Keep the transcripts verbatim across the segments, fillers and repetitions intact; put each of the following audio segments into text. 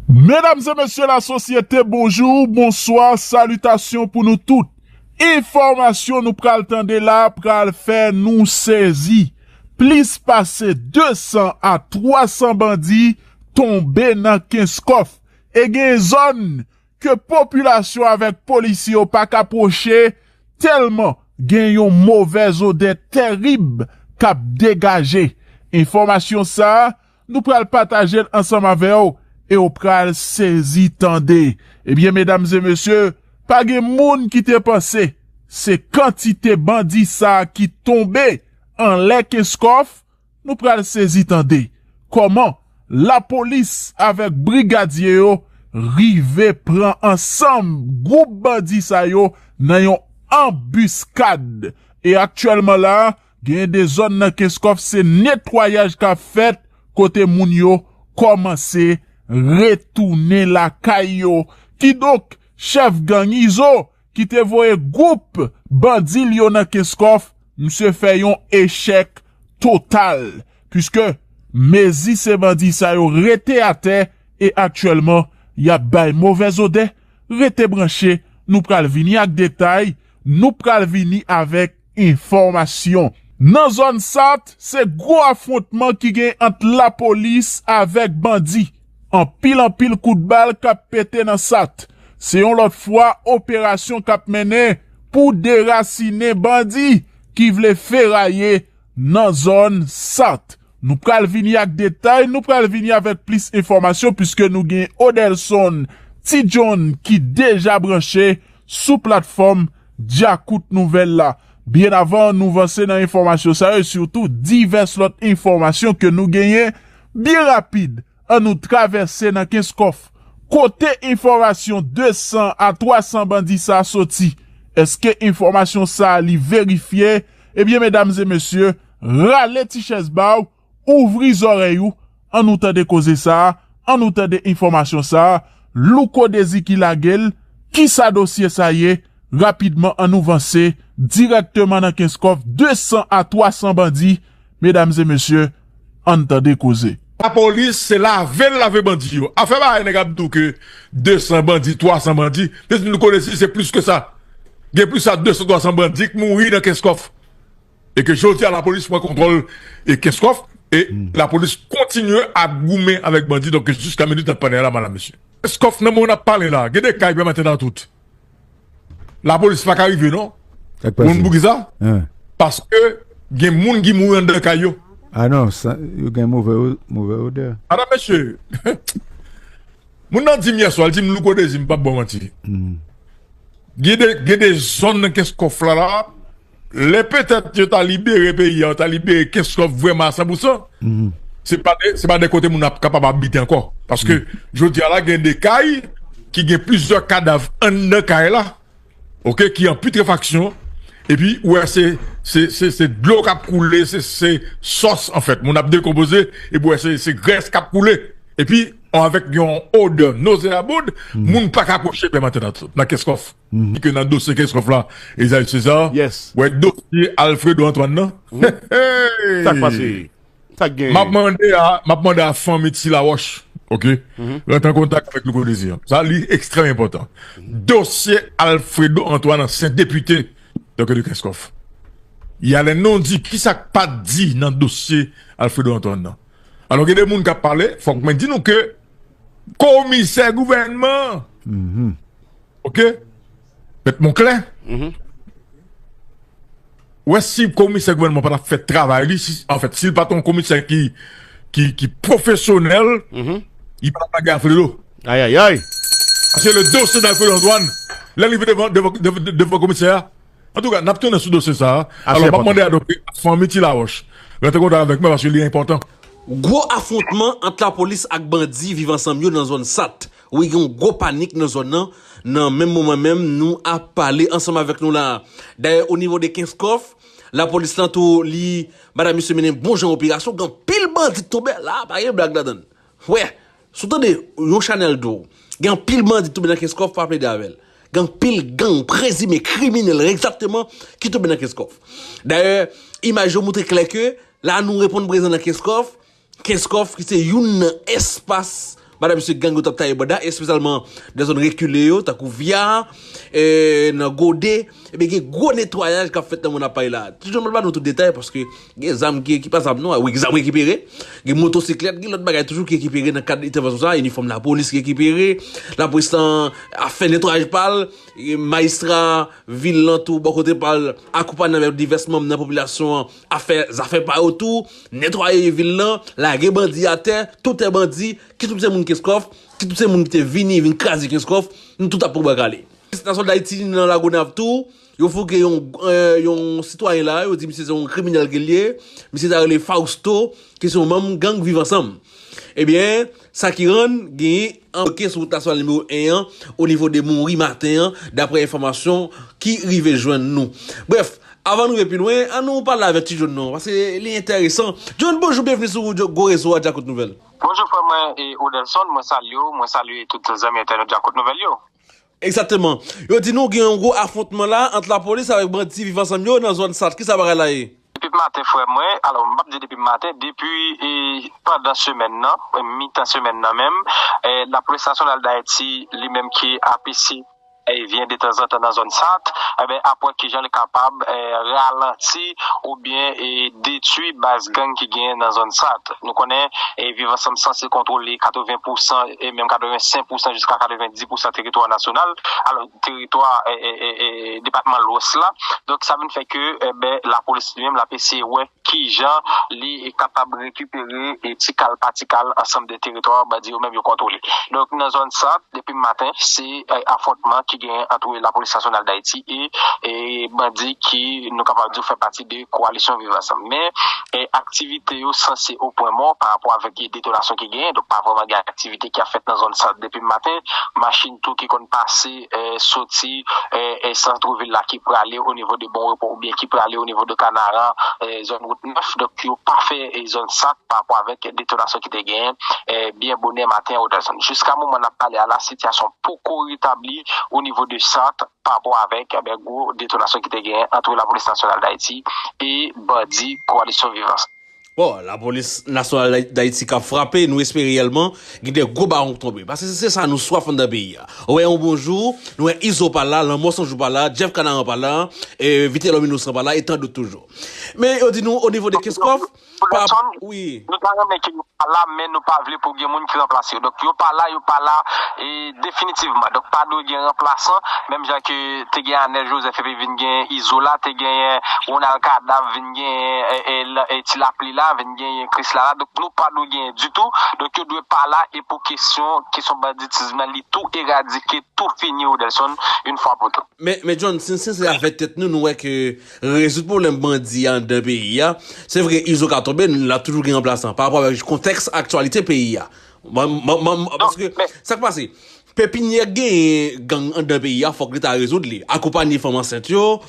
Medam e mesye lasosyete, bonjou, bonswa, salitasyon pou nou tout. Enfòmasyon nou pral tande la pral fè nou sezi. Plis pase de san a twa san bandi tonbe nan Kenskòf. E gen zòn ke popilasyon avèk polisye yo pa ka pwoche, tèlman gen yon movèz odè tèrib k ap degaje. Enfòmasyon sa a, nou pral pataje l ansanm avè w e w pral sezi tande. Ebyen, medam e mesye, pa gen moun ki te panse se kantite bandi sa a ki tonbe anlè Kenskòf. Nou pral sezi tande kòman lapolis avèk brigadye yo rive pran ansanm gwoup bandi sa yo nan yon anbiskad. E aktyèlman la, gen de zòn nan Kenskòf se netwayaj k ap fèt kote moun yo kòmanse retounen lakay yo. Kidonk, chèf gang Izo ki te voye gwoup bandi l yo nan Kenskòf, misye fè yon echèk total, piske mezi se bandi sa yo rete atè e aktyèlman y ap bay movèz odè. Rete branche, nou pral vini ak detay, nou pral vini avèk enfòmasyon. Nan zòn Sat, se gwo afwontman ki gen ant lapolis avèk bandi. Anpil, anpil kout bal k ap pete nan Sat. Se yon lòt fwa operasyon k ap mennen pou derasinen bandi ki vle feraye nan zòn Sat. Nou pral vini ak detay, nou pral vini avèk plis enfòmasyon, piske nou gen Odelson Ti John ki deja branche sou platfòm Djakout Nouvèl la. Byen avan nou vanse nan enfòmasyon sa yo, e sitou divès lòt enfòmasyon ke nou genyen, byen rapid, ann nou travèse nan Kenskòf. Kote enfòmasyon de san a twa san bandi sa a soti? Èske enfòmasyon sa a li verifye? Ebyen, medam e mesye, rale ti chèz ba w, ouvri zòrèy ou, ann nou tande koze sa a, ann nou tande enfòmasyon sa a, Louko Dezi ki lage l, kisa dosye sa ye? Rapidman, ann nou vanse dirèkteman nan Kenskòf, de san a twa san bandi, medam e mesye, ann tande koze. Lapolis se lave l lave bandi yo. Afè bagay nèg ap di w ke de san bandi, twa san bandi, te di nou konnen si se plis ke sa. Gen plis sa de san, twa san bandi k mouri nan Kenskòf. E ke jodi a lapolis pran kontwòl e Kenskòf, e lapolis kontinye ap goumen avèk bandi, donk jiska minit n ap pale la, madam, mesye. Kenskòf nan moman n ap pale la, gen de kay pèmèt nan tout. Lapolis pa ka rive non. Sa k pase? Ou konn poukisa? Paske gen moun ki mouri anndan kay yo. Ah non, sa, yo gen move, move odè. Madam, mesye, moun nan di m yè swa, l di m Louko Dezi, m p ap ba w manti. Gen de, gen de zòn nan Kenskòf la, la, lè petèt yo ta libere peyi a, yo ta libere Kenskòf vrèman a san pou san, se pa de, se pa de kote moun ap kapab abite ankò. Paske jodi a la, gen de kay ki gen plizyè kadav anndan kay la, oke, ki an pitrefaksyon, epi ou wè se, se, se, se dlo k ap koule, se, se sòs, anfèt. Moun ap dekonpoze, epi ou wè se, se grès k ap koule. Epi, avèk yon odè nozeabond, moun pa ka pwoche pèmante nan, nan Kenskòf. Ke nan dosye Kenskòf la, Esaü César, wè dosye Alfredo Antoine nan. Hey! Sa k pase? Sa k genyen? M ap mande a, m ap mande a fanmi Ti Lawòch, oke, rantre an kontak avèk Louko Dezi an. Sa, li ekstrèm enpòtan. Dosye Alfredo Antoine, ansyen depite, donk, de Kenskòf. Y a lè non di, kisa k pa t di nan dosye Alfredo Antoine nan? Alò, gen de moun k ap pale, fòk mwen di nou ke komisè gouvènman, oke, mèt Monklè, ou wè, si komisè gouvènman pa t ap fè travay li, si, anfèt, si l pa t yon komisè ki, ki, ki pwofesyonèl, li pa t ap lage Alfredo. Ayayay! Paske le dosye de Alfredo Antoine, lè l rive devan, devan, devan, devan komisè a, antouka, n ap tounen sou dosye sa a. Alò, m ap mande a, donk, fanmi Ti Lawòch rantre kontak avèk mwen paske li enpòtan. Gwo afwontman ant lapolis ak bandi Viv Ansanm yo nan zòn Sat. Wi, gen yon gwo panik nan zòn nan. Nan menm moman menm, nou ap pale ansanm avèk nou la. Dayè, o nivo de Kenskòf, lapolis lan tou, li, madam, mesye, mennen bon jan operasyon. Gen anpil bandi k tonbe la, pa gen blag ladan l. Wè, si w tande yon chanèl di w gen anpil bandi k tonbe nan Kenskòf, pa plede avè l. Gen anpil gang prezime kriminèl egzakteman ki tonbe nan Kenskòf. Dayè, imaj yo montre klè ke la nou reponn prezan nan Kenskòf, Kenskòf ki se youn nan espas Madanm, mesye, gang yo t ap taye banda, espesyalman nan zòn rekile yo, tankou Vya, e, nan Gode. Ebyen, gen gwo netwayaj k ap fèt nan moman n ap pale la. Ti John, mwen ba nou tout detay, paske gen zam ki, ki pa zam non, wi, zam rekipere, gen motosiklèt, gen lòt bagay toujou ki rekipere nan kad entèvansyon sa, inifòm lapolis ki rekipere, lapolis lan ap fè netwayaj pa l, gen majistra vil lan tou, bò kote pa l, akonpanye avèk divès manm nan popilasyon an, ap fè zafè pa yo tou, netwaye vil lan, lage bandi atè, touye bandi, ki touye moun Kenskòf, ki touye moun ki te vini, vin kraze Kenskòf, nou tout ap pran bwa kale. Polis Nasyonal Dayiti nan Lagonav tou, yo fouke yon, eh, yon sitwayen la, yo di misye se yon kriminèl ke l ye, misye ta rele Fausto, ki se yon manm gang Viv Ansanm. Ebyen, sa ki rann genyen anbloke sou wout nasyonal nimewo en an, o nivo de Mouri maten an, daprè enfòmasyon ki rive jwenn nou. Brèf, avan nou rive pi lwen, an nou pale avèk Ti John non, paske li enteresan. John, bonjou, byenveni sou gwo rezo a Djakout Nouvèl. Bonjou, frè mwen, e, Odelson, mwen salye w, mwen salye tout zanmi entènot Djakout Nouvèl yo. Egzakteman. Yo di nou gen yon gwo afwontman la ant lapolis avèk bandi Viv Ansanm yo nan zòn Sat. Kisa bagay la ye? Depi maten, frè mwen, alò, m p ap di depi maten, depi, e, pandan semèn nan, e, mitan semèn nan menm, e, Lapolis Nasyonal Dayiti, li menm ki A P C, e, vyen detanzantan nan zòn Sat, ebyen, ap wè kijan li kapab, e, ralanti oubyen, e, detwi baz gang ki genyen nan zòn Sat. Nou konnen, e, Viv Ansanm sanse kontwole katreven pousan e menm katrevensenk pousan jiska katrevendi pousan teritwa nasyonal, alò, teritwa, e, e, e, e, depatman Lwès la. Donk, sa vin fè ke, e, ben, lapolis li menm, l ap eseye wè kijan li kapab rekipere, e, ti kal pa ti kal ansanm de teritwa bandi yo menm yo kontwole. Donk, nan zòn Sat, depi maten, se, e, afwontman ki genyen ant Lapolis Nasyonal Dayiti e, e bandi ki, nou kapab di, fè pati de kowalisyon Viv Ansanm. Men, e, aktivite yo sanse o pwen mò pa rapò avèk detonasyon ki genyen. Donk, pa vrèman gen aktivite ki ap fèt nan zòn Sat depi maten. Machin tou ki konn pase, e, soti, e, e, sant vil la ki prale o nivo de Bon Repo oubyen ki prale o nivo de Kanaran, e, zòn wout nèf. Donk, yo pa fè, e, zòn Sat pa rapò avèk detonasyon ki te genyen, e, byen bonè maten an, Odelson. Jiska moman n ap pale a la, sitiyasyon poko retabli o nivo de Sat pa rapò avèk, e ben, gwo detonasyon ki te genyen ant Lapolis Nasyonal Dayiti e bandi Kowalisyon Viv Ansanm. Bon, Lapolis Nasyonal Dayiti k ap frape, nou espere reyèlman gen de gwo balon k tonbe. Paske se, se sa nou swaf anndan peyi a. Ou wè yon bon jou, nou wè Izo pa la, Lanmò San Jou pa la, Jeff Kanaran pa la, e, Vitelòm Inosan pa la, e tandòt toujou. Men yo di nou, o nivo de Kenskòf, pa, wi. Nou ta renmen ke yo pa la, men nou pa vle pou gen moun ki ranplase yo. Donk, yo pa la, yo pa la, e, definitivman. Donk, pa dwe gen ranplasan, menm jan ke te gen Anèl Jozèf, epi vin gen Izo la, te gen Ronald Kadav, vin gen, e, e, la, e, Ti Lapli la, vin gen Krisla la. Donk, nou pa dwe gen ditou. Donk, yo dwe pa la, e pou kesyon, kesyon banditis nan, li tou eradike, tou fini, Odelson, yon fwa pou tout. Men, men John, si n sensè avèk tèt nou, nou wè ke rezoud pwoblèm bandi a anndan peyi a, se vre, Izo ka tonbe, l ap toujou gen ranplasan, pa rapò avèk kontèks aktyalite peyi a. Mwen, mwen, mwen, paske, sa k pase? Pepinyè genyen gang anndan peyi a, fòk Leta rezoud li. Akonpanye fanm ansent yo,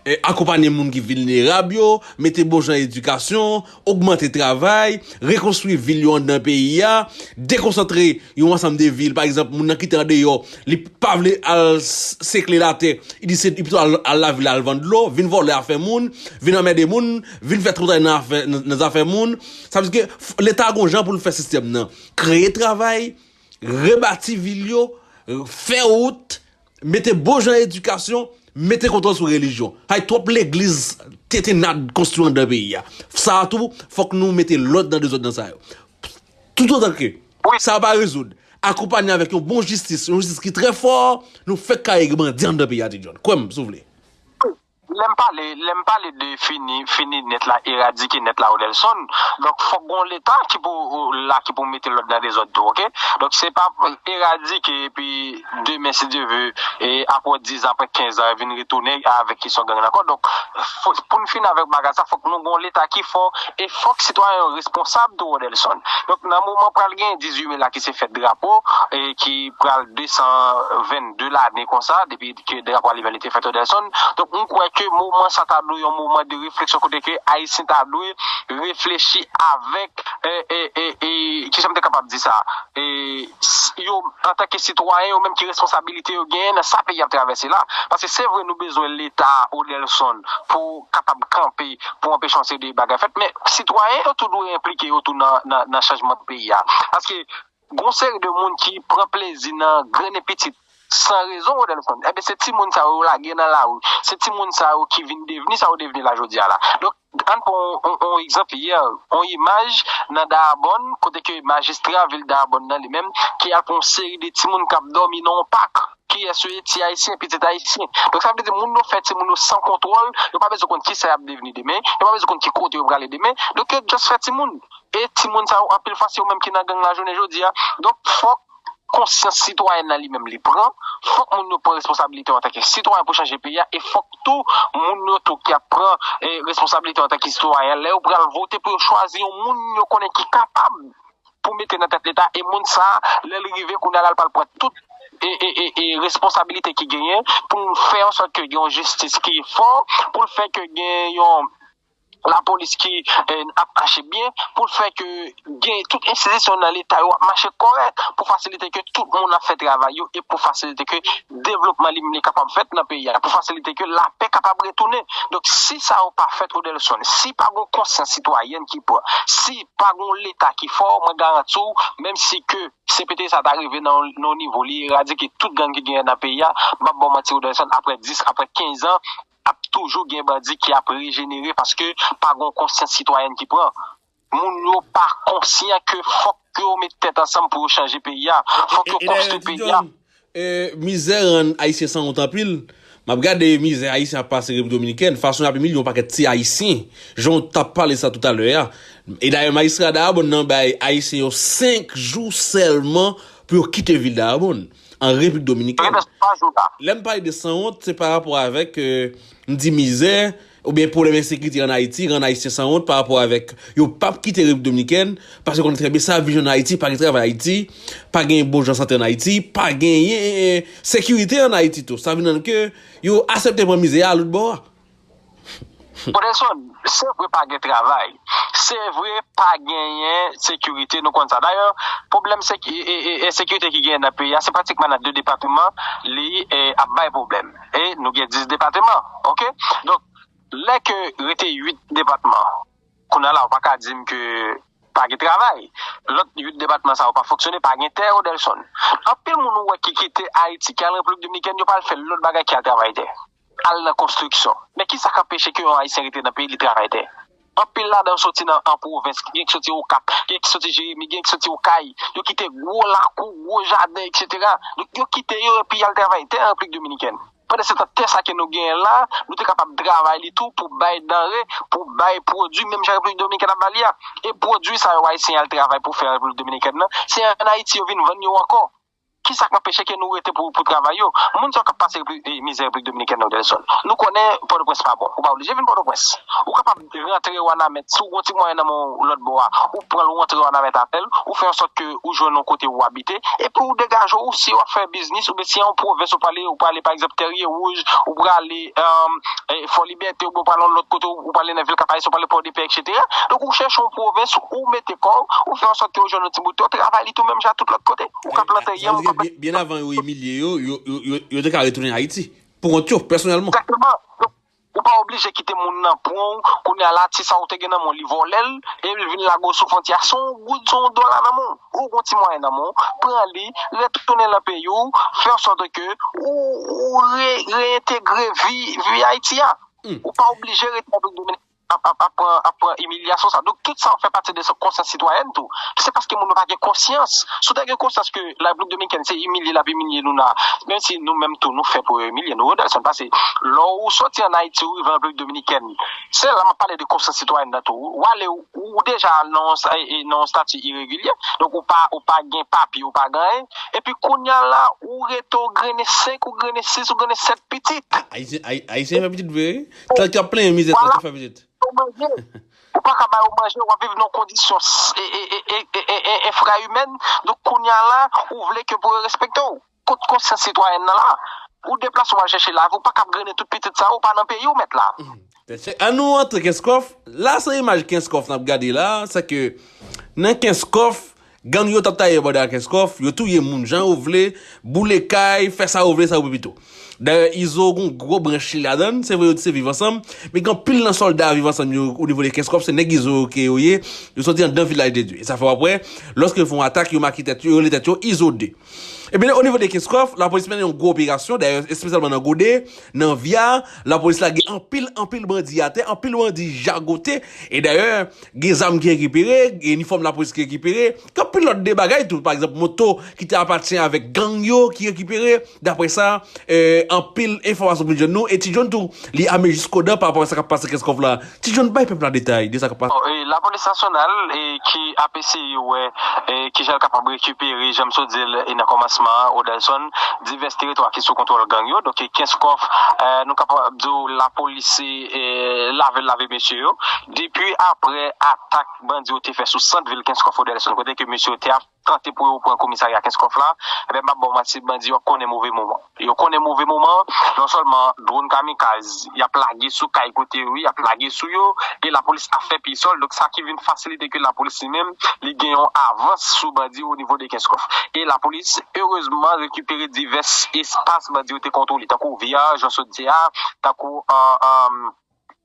e, akonpanye moun ki vilnerab yo, mete bon jan edikasyon, ogmante travay, rekonstwi vil yo anndan peyi a, dekonsantre yon ansanm de vil, pa egzanp, moun nan ki te andeyò, li pa vle al s-, sekle latè, li di se, li pito al, al lavil al vann dlo, vin vòlè afè moun, vin anmède moun, vin fè twoutay nan afè, nan, nan zafè moun. Sa vle di ke f-, Leta gon jan pou l fè sistèm nan. Kreye travay, rebati vil yo, fè wout, mete bon jan edikasyon, mete kontwòl sou relijyon. Ay, twòp legliz tetenad konstwi anndan peyi a. Sa a tou, fòk nou mete lòd nan dezòd nan sa yo. Toutotan ke sa a pa rezoud, akonpanye avèk yon bon jistis, yon jistis ki trè fò, nou fèk ka rege bandi anndan peyi a, Ti John. Kwè m, si w vle. Lè m pale, lè m pale de fini, fini nèt la, eradike nèt la, Odelson, donk, fòk gon Leta ki pou, la, ki pou mete lòd nan dezòd tou, oke? Donk, se pa eradike, epi demen, si Dye ve, e apre diz an, apre kenz an, vin retounen avèk kesyon gang nan ankò. Donk, fò, pou n fini avèk bagay sa, fòk nou gon Leta ki fò, e fòk sitwayen yo responsab tou, Odelson. Donk, nan moman pral gen dizuit me la ki se fèt drapo, e ki pral de san vennde lane konsa, depi ke drapo a li menm li te fèt, Odelson. Donk, m kwè ke moman sa ta dwe yon moman de refleksyon kote ke Ayisyen ta dwe reflechi avèk, e, e, e, e, kijan m te kapab di sa? E, s-, yo, antanke sitwayen, yo menm ki responsabilite yo genyen nan sa peyi ap travèse la. Paske se vre nou bezwen Leta, Odelson, pou kapab kanpe, pou anpeche yon seri de bagay fèt, men sitwayen yo tou dwe enplike yo tou nan, nan, nan chanjman peyi a. Paske gon seri de moun ki pran plezi nan grennen pitit san rezon, Rodelson. Enben, se timoun sa yo lage nan lari. Se timoun sa yo ki vin devni sa yo devni la jodi a la. Donk, ann pran yon, yon, yon egzanp yè, yon imaj nan Dayabòn, kote ke majistra vil Dayabòn nan li menm, ki al pran yon seri de timoun k ap dòmi nan yon pak. Kiyès yo ye? Ti Ayisyen, pitit Ayisyen. Donk, sa vle di, moun yo fè timoun yo san kontwòl, yo pa bezwen konn kisa y ap devni demen, yo pa bezwen konn ki kote yo prale demen. Donk, yo just fè timoun. E timoun sa yo, anpil fwa, se yo menm ki nan gang la jounen jodi a. Donk, fòk konsyans sitwayèn nan li menm li pran. Fòk moun yo pran responsabilite yo antanke sitwayen pou chanje peyi a. E fòk tou, moun yo tou ki ap pran eh, responsabilite yo antanke sitwayen, lè yo pral vote pou yo chwazi yon moun yo konnen ki kapab pou mete nan tèt Leta. E moun sa, lè l rive, kounye a la, l pral pran tout e, e, e, e responsabilite ki genyen pou l fè an sòt ke gen yon jistis ki fò, pou l fè ke gen yon lapolis ki eh, ap mache byen, pou l fè ke gen tout enstitisyon nan Leta yo ap mache kòrèk, pou fasilite ke tout moun ap fè travay yo e pou fasilite ke devlopman li menm li kapab fèt nan peyi a, pou fasilite ke lapè kapab retounen. Donk, si sa yo pa fèt, Rodelson, si pa gon konsyans sitwayèn ki pran, si pa gon Leta ki fò, mwen garanti w, menm si ke C P T sa ta rive nan, nan yon nivo, li eradike tout gang ki genyen nan peyi a, m ap ba w manti, Rodelson, apre dis, apre kenz an, ap toujou gen bandi ki ap rejenere paske pa gen yon konsyans sitwayèn ki pran. Moun yo pa konsyan ke fòk yo met tèt ansanm pou yo chanje peyi a. Fòk yo konstwi peyi a. Mizè rann Ayisyen sanwont anpil. M ap gade mizè Ayisyen ap pase Repiblik Dominikèn, fason y ap imilye yon pakèt ti Ayisyen, jan w t ap pale sa toutalè a. E dayè, majistra Dayabòn nan bay Ayisyen yo senk jou sèlman pou yo kite vil Dayabòn, an Repiblik Dominikèn. Lè m pale de sanwont, se pa rapò avèk, euh, m di mizè, oubyen pwoblèm ensekirite ann Ayiti, rann Ayisyen sanwont pa rapò avèk yo p ap kite Repiblik Dominikèn, paske yo konnen trè byen sa, vin jwenn Ayiti, pa gen travay Ayiti, pa gen bon jan sante ann Ayiti, pa genyen sekirite ann Ayiti tou. Sa vin rann ke yo aksepte pran mizè a lòt bò a. Rodelson, se vre pa gen travay. Se vre pa genyen sekirite, nou konn sa. Dayè, pwoblèm ensekirite ki genyen nan peyi a, se pratikman nan de depatman li ap bay pwoblèm. E nou gen dis depatman, oke? Donk, lè ke rete uit depatman, kounye a la, ou pa ka di m ke pa gen travay. Lòt uit depatman sa yo pa fonksyone, pa gen tè, Rodelson. Anpil moun ou wè ki kite Ayiti, ki al Repiblik Dominikèn, yo pa al fè lòt bagay ki al travay tè. Al nan konstriksyon. Men ki sa k anpeche ke yon Ayisyen rete nan peyi li travay tè? Anpil ladan yo soti nan an pwovens, gen ki soti Okap, gen ki soti Jeremi, gen ki soti Okay. Yo kite gwo lakou, gwo jaden, etsetera. Donk yo kite yo epi y al travay tè an Repiblik Dominikèn. Pandansetan, tè sa ke nou genyen la, nou te kapab travay li tou pou bay danre, pou bay pwodui, menm jan Repiblik Dominikèn ap ba li a. E pwodui sa yo Ayisyen al travay pou fè an Repiblik Dominikèn nan, se an Ayiti yo vin vann yo ankò. Ki sa k anpeche ke nou rete pou, pou travay yo? Moun sa yo k ap pase mizè Repiblik Dominikèn nan, Rodelson. Nou konnen Pòtoprens pa bon. Ou pa oblije vin Pòtoprens. Ou kapab rantre Wanament, si w gon ti mwayen nan men w lòt bò a, ou pran l, ou rantre Wanament avè l, ou fè an sòt ke ou jwenn yon kote ou abite, epi ou degaje w, si w ap fè biznis, oubyen si an yon pwovens ou prale, ou prale, pa egzanp, Tèrye Wouj, ou prale Fò Libète, oubyen ou prale yon lòt kote, ou prale nan vil Kapayès, ou prale Pòdepè, etsetera. Donk, ou chèche yon pwovens, ou mete kò w, ou fè an sòt ke ou jwenn yon ti bout tè, ou travay li tou menm jan tout lòt kote. Ou ka plante yanm, ou ka plante. Byen avan yo imilye yo, yo te ka retounen Ayiti. Pou kont yo, pèsonèlman. Egzakteman. Ou pa oblije kite moun nan pran w, kounye a la, ti sa ou te gen nan men w, li vòlè l, e l vin lage w sou fwontyè a, se yon goud, se yon dola nan men w. Ou gon ti mwayen nan men w, pran li, retounen nan peyi w, fè an sòt ke ou, ou re, reyentegre vi, vi Ayiti a. Ou pa oblije rete Repiblik Dominikèn ap, ap, ap pran, ap pran imilyasyon sa. Donk, tout sa yo fè pati de konsyans sitwayèn tou. Se paske moun yo pa gen konsyans. Si w ta gen konsyans ke Repiblik Dominikèn se imilye l ap imilye nou la, menm si nou menm tou nou fè pou yo imilye nou, Rodelson, pase lè w soti ann Ayiti, ou rive an Repiblik Dominikèn, se la m ap pale de konsyans sitwayèn nan tou. Ou ale, ou, ou deja nan yon sa- e- e- nan yon estati iregilye, donk ou pa, ou pa gen papye, ou pa gen anyen. Epi kounye a la, ou rete, ou grennen senk, ou grennen sis, ou grennen sèt pitit. Ah, Ayisyen, Ay- Ayisyen fè pitit vre, wi. Tank y ap plenyen mizè, tank y ap fè pitit. Ou manje. Ou pa ka ba yo manje, w ap viv nan kondisyon enfrayimèn. Donk, kounye a la, ou vle ke pou yo respekte w. Kot konsyans sitwayèn nan la? Ou deplase, w al chèche lavi, ou pa ka ap grennen tout pitit sa yo, ou pa nan peyi w mèt la. Ann nou antre Kenskòf. La, se imaj Kenskòf n ap gade la. Se ke nan Kenskòf, Gang yo t ap taye banda Kenskòf, yo touye moun jan yo vle, boule kay, fè sa yo vle, sa yo vle pito. Dayè, Izo gon gwo branch li ladan l, se vre yo di se Viv Ansanm, men gen anpil nan sòlda Viv Ansanm yo, o nivo de Kenskòf, se nèg Izo yo ke yo ye, yo soti anndan Vilaj de Dye. E sa fè w ap wè, lòske yo fè yon atak, yo make tèt yo, yo rele tèt yo Izo de. Ebyen, o nivo de Kenskòf, lapolis mennen yon gwo operasyon, dayè, espesyalman nan Gode, nan Vya, lapolis lage anpil, anpil bandi atè, anpil bandi jagote, e dayè, gen zam ki rekipere, gen inifòm lapolis ki rekipere, gen anpil lòt de bagay tou, pa egzanp, moto ki te apatyen avèk gang yo ki rekipere, daprè sa, eh, anpil enfòmasyon pou jwenn nou, e Ti John tou, li ame jiskodan pa rapò a sa k ap pase Kenskòf la. Ti John, bay pèp la detay de sa k ap pase. Bon, e, lapolis nasyonal, e, ki ap eseye wè, e, kijan l kapab rekipere, jan m sot di l, e, nan kòmansman an, Odelson, divès teritwa ki sou kontwòl gang yo. Donk, e, Kenskòf, e, nou kapab di w lapolis, e, e, lave l lave mesye yo. Depi aprè atak bandi yo te fè sou sant vil Kenskòf Odelson, kote ke mesye yo te ap tante pou yo pran komisarya Kenskòf la, ebyen, m p ap ba w manti, bandi yo konnen move moman. Yo konnen move moman, non sèlman dwòn kamikaz, y ap lage sou kay kote yo, y ap lage sou yo, e lapolis ap fè pi sòl. Donk, sa ki vin fasilite ke lapolis li menm, li gen yon avans sou bandi yo o nivo de Kenskòf. E lapolis, erezman, rekipere divès espas bandi yo te kontwole, tankou Vya, jan sot di a, tankou, euh, euh,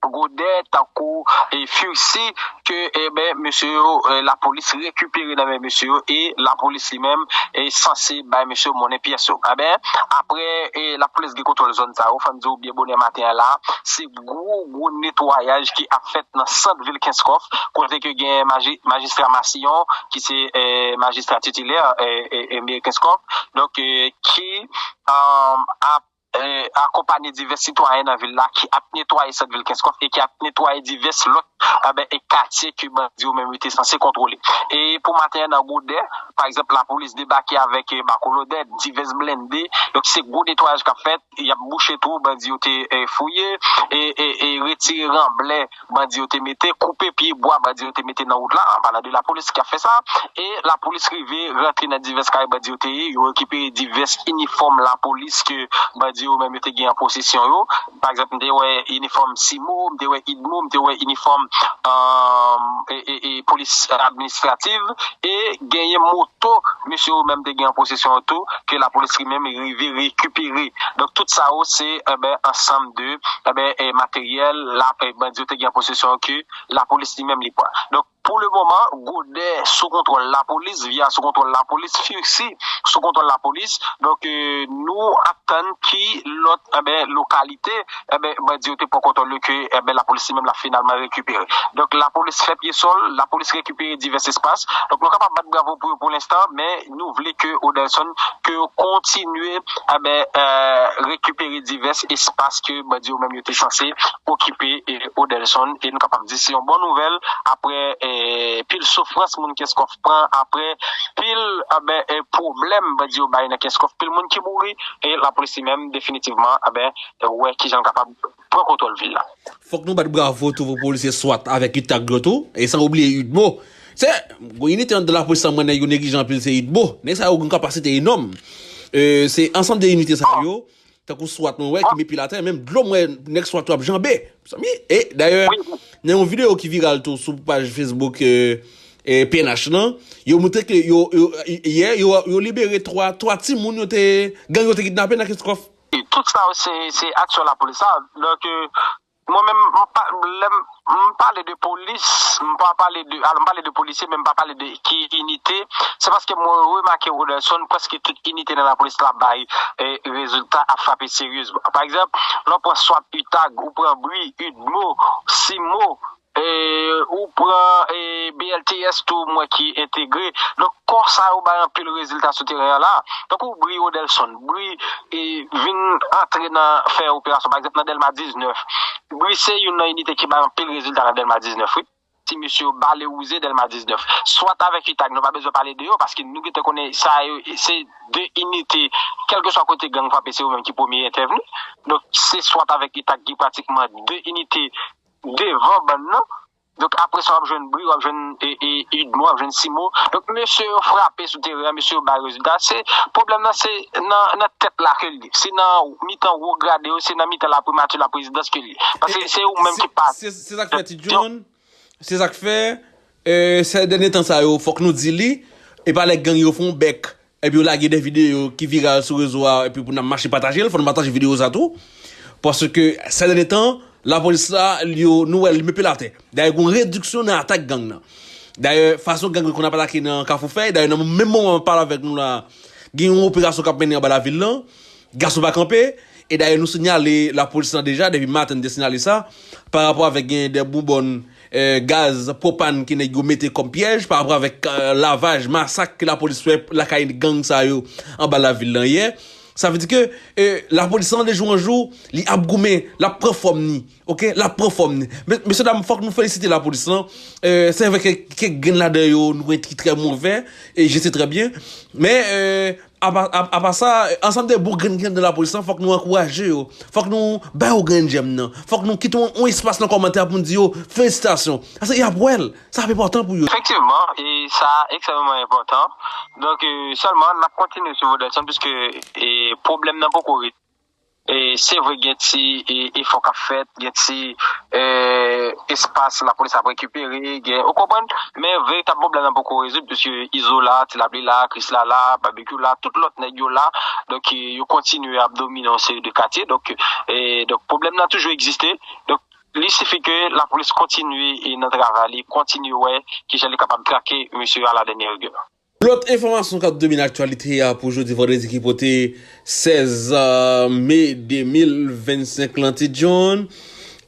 Godè, tankou, e, Fursi, ke, e ben, mesye yo, e, lapolis rekipere nan men mesye yo, e lapolis li menm, e, sanse bay mesye yo monnen pyès yo. E ben, aprè, e, lapolis gen kontwòl zòn sa yo, fò n di w byen bonè maten an la, se gwo, gwo netwayaj ki ap fèt nan sant vil Kenskòf, kote ke gen maji-, majistra Massillon, ki se, e, majistra titilè, e, e, e, meri Kenskòf, donk, e, ki, e, ap e, akonpanye divès sitwayen nan vil la ki ap netwaye sant vil Kenskòf e ki ap netwaye divès lòt, e ben, e katye ke bandi yo menm yo te sanse kontwole. E pou maten an nan Godè, pa egzanp, lapolis debake avèk, e, bako lodè, divès blende. Donk, se gwo netwayaj k ap fèt. Y ap bouche twou bandi yo te, e, fouye, e, e, e retire ranblè bandi yo te mete, koupe pye bwa bandi yo te mete nan wout la, an palan de lapolis ki ap fè sa, e lapolis rive rantre nan divès kay bandi yo te ye, yo rekipere divès inifòm lapolis ke bandi yo menm yo te gen an posesyon yo. Pa egzanp, m te wè inifòm CIMO, m te wè UDMO, m te wè inifòm, e, e, e, polis administrativ, e genyen moto mesye yo menm te gen an posesyon yo tou, ke lapolis li menm rive rekipere. Donk, tout sa yo, se, e ben, ansanm de, e ben, e, materyèl la, e, bandi yo te gen an posesyon yo ke lapolis li menm li pran. Donk, pou le moman, Godè sou kontwòl lapolis, Vya sou kontwòl lapolis, Fursi sou kontwòl lapolis. Donk, e, nou ap tann ki lòt, e ben, lokalite, e ben, bandi yo te pran kontwòl yo ke, e ben, lapolis li menm la finalman rekipere. Donk, lapolis fè pye sòl, lapolis rekipere divès espas. Donk, nou kapab bat bravo pou yo pou lenstan, men nou vle ke Odelson, ke yo kontinye, e ben, e, rekipere divès espas ke bandi yo menm yo te sanse okipe, e, Odelson. E nou kapab di se yon bon nouvèl aprè, e, pil soufrans moun Kenskòf pran, aprè pil, e ben, e, pwoblèm bandi yo bay nan Kenskòf, pil moun ki mouri, e lapolis li menm, definitivman, e ben, wè kijan l kapab pran kontwòl vil la. Fòk nou bat bravo tou pou polisye swat avèk UTAG yo tou, e san oubliye UDMO. Se, gon inite anndan lapolis sa m wè nèg yo neglijan anpil, se UDMO. Nèg sa yo gen kapasite enòm. E, se ansanm de inite sa yo, tankou swat mwen wè, ki met pye atè, menm dlo m wè nèg swat yo ap janbe. Mezanmi, e, dayè, nan yon videyo ki viral tou sou paj Facebook, e, e, P N H lan, yo montre ke yo, yo, yè, yo, yo libere twa, twa timoun yo te, gang yo te kidnape nan Kenskòf. E tout sa yo, se, se aksyon lapolis la. Donk, e, mwen menm, m pa, lè m, m pale de polis, m pa pale de, alò, m pale de polisye, men m pa pale de ki inite. Se paske mwen remake, Rodelson, prèske tout inite nan lapolis la bay, e, rezilta, ap frape seryezman. Pa egzanp, lè w pran swat, UTAG, ou pran bri, UDMO, CIMO, e, ou pran, e, B L T S tou, mwen ki entegre. Donk, kò sa yo bay anpil rezilta sou teren an la. Tankou bri, Rodelson, bri, e, vin antre nan fè operasyon, pa egzanp, nan Dèlma diznèf. Bri se youn nan inite ki bay anpil rezilta nan Dèlma diznèf, wi. Ti mesye yo bale wouze Dèlma diznèf. Swat avèk UTAG, nou pa bezwen pale de yo, paske nou gentan konnen sa yo, se de inite, kèlkeswa kote gang frape, se yo menm ki premye entèvni. Donk, se swat avèk UTAG ki pratikman de inite devan bann nan. Donk, apre sa, w ap jwenn bri, w ap jwenn, e, e, UDMO, w ap jwenn CIMO. Donk, mesye yo frape sou teren an, mesye yo bay rezilta. Se, pwoblèm nan, se nan, nan tèt la ke l ye. Se nan mitan wo grade yo, se nan mitan laprimati, laprezidans ke l ye. Paske se ou menm ki pa. Se, se sa k fè Ti John, se sa k fè, e, sè dènye tan sa yo, fòk nou di li, E pa lè gang yo fè yon bèk, epi yo lage de videyo ki viral sou rezo a, epi pou n ap mache pataje l, fò n pataje videyo sa tou. Paske, sè dènye tan, lapolis la, li yo, nou wè l, li met pye l atè. Dayè, gen yon rediksyon nan atak gang nan. Dayè, fason gang yo konn ap atake nan Kafou Fèy, dayè, nan menm moman m ap pale avèk nou la, gen yon operasyon k ap mennen anba lavil lan. Gason pa kanpe, e dayè nou sinyale lapolis lan deja, depi maten n te sinyale sa, pa rapò avèk gen de boubòn, eh, gaz pwopàn ke nèg yo mete kòm pyèj, pa rapò avèk, eh, lavaj, masak ke lapolis fè lakay gang sa yo anba lavil lan yè. Sa vle di ke, eh, lapolis lan de jou an jou, li ap goumen, l ap pran fòm ni, oke? L ap pran fòm ni. Mes-, mesye dam, fòk nou felisite lapolis lan. Eh, se vre ke, ke gen ladan yo, nou gen ki trè movè, e je se trè byen. Men, eh, Apa, apa, apa sa, ansanm de bon grenn ki anndan lapolis lan, fòk nou ankouraje yo. Fòk nou ba yo grenn jèm nan. Fòk nou kite yon, yon espas nan kòmantè pou n di yo felisitasyon. Paske y ap wè l. Sa ap enpòtan pou yo. Efektivman, e sa ekstrèmeman enpòtan. Donk, e, sèlman, n ap kontinye swiv Rodelson, piske, e, pwoblèm nan poko rezoud. E se vre gen ti e, efò k ap fèt, gen ti e, espas lapolis ap rekipere, gen, ou konprann? Men veritab pwoblèm nan poko rezoud, piske Izo la, Ti Lapli la, Krisla la, Babekyou la, tout lòt nèg yo la. Donk, e, yo kontinye ap domine yon seri de katye. Donk, e, donk pwoblèm nan toujou egziste. Donk, li sifi ke lapolis kontinye e, nan travay li, kontinye wè kijan li kapab trake mesye a la dènyè rigè. Lòt enfòmasyon k ap domine aktyalite a pou jodi vandredi ki pote sèz me de mil vennsenk lan, Ti John.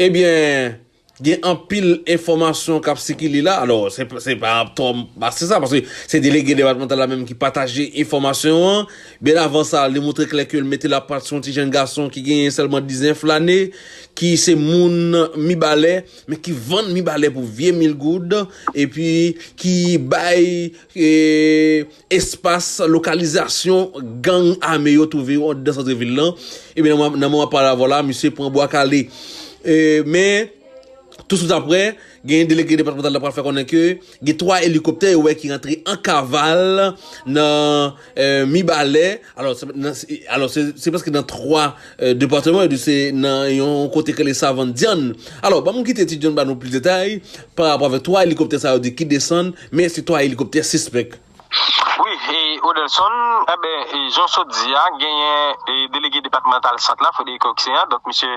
Ebyen, gen anpil enfòmasyon k ap sikile la. Alò, se, se pa twò, pa se sa, paske se delege depatmantal la menm ki pataje enfòmasyon an. Byen avan sa, li montre klè ke l mete lapat sou yon ti jèn gason ki genyen sèlman diznèf lane, ki se moun Mibalè, men ki vann Mibalè pou vye mil goud, epi ki bay e, espas lokalizasyon gang ame yo twouve yo anndan santrevil lan. Ebyen, nan moman, nan moman pale avè w la, misye pran bwa kale. E, men, touswit apre, gen delege depatmantal la pral fè konnen ke gen twa elikoptè yo wè ki rantre an kaval nan e, Mibalè. Alò, se, nan, se, alò, se, se prèske nan twa e, depatman, yo di se nan yon kote k rele Savann Dyann. Alò, ban m kite Ti John ba nou plis detay pa rapò avèk twa elikoptè sa yo di ki desann, men se twa elikoptè sispèk. Wi, e Odelson, enben, e, jan w sot di a, genyen e, delege depatmantal Sant la, Frederic Oxéan, donk misye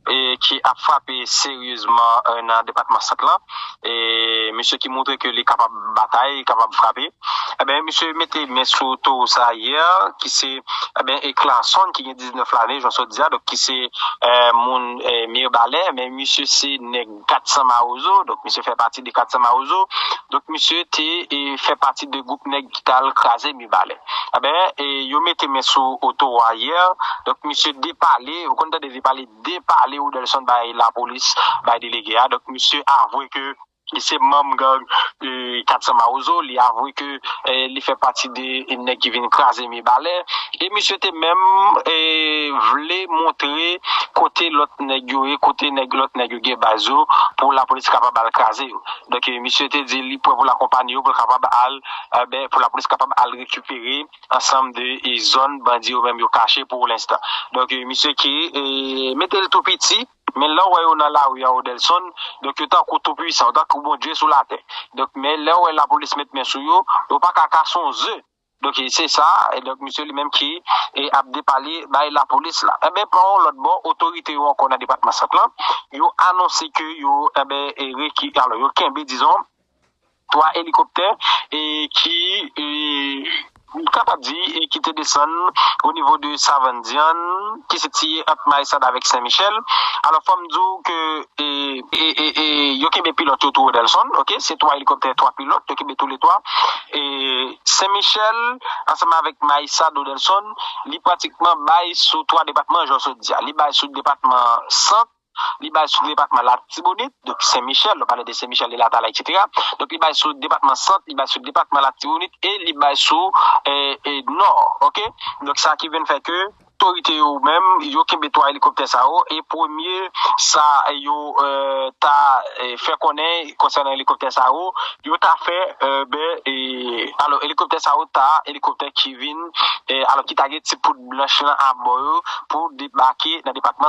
e, ki ap frape seryezman e, nan depatman Sant lan. E, misye ki montre ke li kapab batay, li kapab frape. Enben, misye mete men sou towo sa a yè, ki se, enben, e Clarson, ki gen diznèf lane, jan w sot di a, donk ki se e, moun e, Mibalè, men misye se nèg kat san Mawozo, donk misye fè pati de kat san Mawozo. Donk misye te e, fè pati de gwoup nèg ki t al kraze Mibalè. Enben, e, yo mete men sou oto a yè, donk misye depale, ou konn tande depale, depale Odelson bay lapolis, bay delege a. Donk misye avwe ke li se manm gang e, kat san Mawozo, li avwe ke e, li fè pati de nèg ki vin kraze Mibalè. E misye te menm e, vle montre kote lòt nèg yo ye, kote nèg lòt nèg yo gen baz yo, pou lapolis kapab al kraze yo. Donk, e, misye te di li prè pou l akonpanye yo, pou l kapab al, enben, pou lapolis kapab al rekipere ansanm de e, zòn bandi yo menm yo kache pou lenstan. Donk, e, misye ki e, mete l tou piti, men lè w wè yo nan lari a Odelson, donk yo tankou tou pwisan, yo tankou Bondye sou latè. Donk, men lè w wè lapolis met men sou yo, yo pa ka kase yon ze. Donk, e se sa, e donk, misye li menm ki e ap depale bay lapolis la. Enben, pa yon lòt bò, otorite yo ankò nan depatman Sant lan, yo anonse ke yo, enben, e reki-, alò, yo kenbe, dizon, twa elikoptè e ki, e, m kapab di, e ki te desann o nivo de Savann Dyann, ki sitiye ant Mayisad avèk Sen Michèl. Alò, fò m di w ke e, e, e, e, yo kenbe pilòt yo tou Odelson, oke? Se twa elikoptè, twa pilòt, yo kenbe toulètwa. E Sen Michèl, ansanm avèk Mayisad Odelson, li pratikman bay sou twa depatman, jan w sot di a. Li bay sou depatman Sant, li bay sou depatman Latibonit, donk Sen Michèl, nou pale de Sen Michèl, de Latala, etsetera. Donk li bay sou depatman Sant, li bay sou depatman Latibonit, e li bay sou e, e, Nò, oke? Donk sa ki vin fè ke otorite yo menm, yo kenbe twa elikoptè sa yo, e premye sa yo e, ta e, fè konnen konsènan elikoptè sa yo, yo ta fè e, ben, e, alò, elikoptè sa yo ta elikoptè ki vin, e, alò, ki ta gen ti poud blanch lan abò yo pou debake nan depatman